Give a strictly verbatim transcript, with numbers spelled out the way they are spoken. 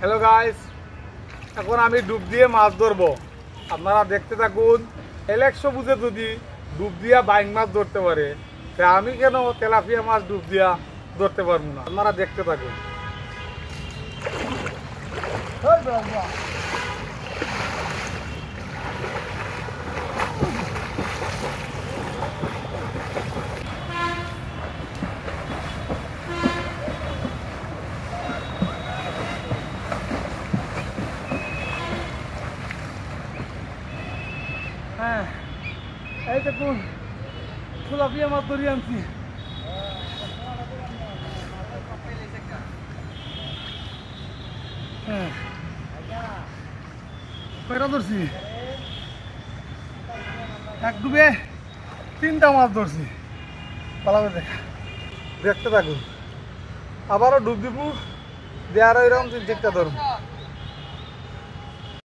Hello guys, এখন আমি ডুব দিয়ে মাছ ধরবো। আপনারা দেখতে থাকুন। এলেকশো বুঝে যদি ডুব দিয়া বাইং মাছ ধরতে পারে, তে আমি কেন তেলাপিয়া মাছ ডুব দিয়া ধরতে পারবো না? আপনারা দেখতে থাকুন। হ্যাঁ, এই দেখুন, তেলাপিয়া মাছ ধরি আনছি। হ্যাঁ, কয়টা ধরছি? এক ডুবে তিনটা মাছ ধরছি। ভালো করে দেখা, দেখতে থাকুন। আবারও ডুব দিব, দিয়ে আরো এরকম তিন চারটা ধরবো।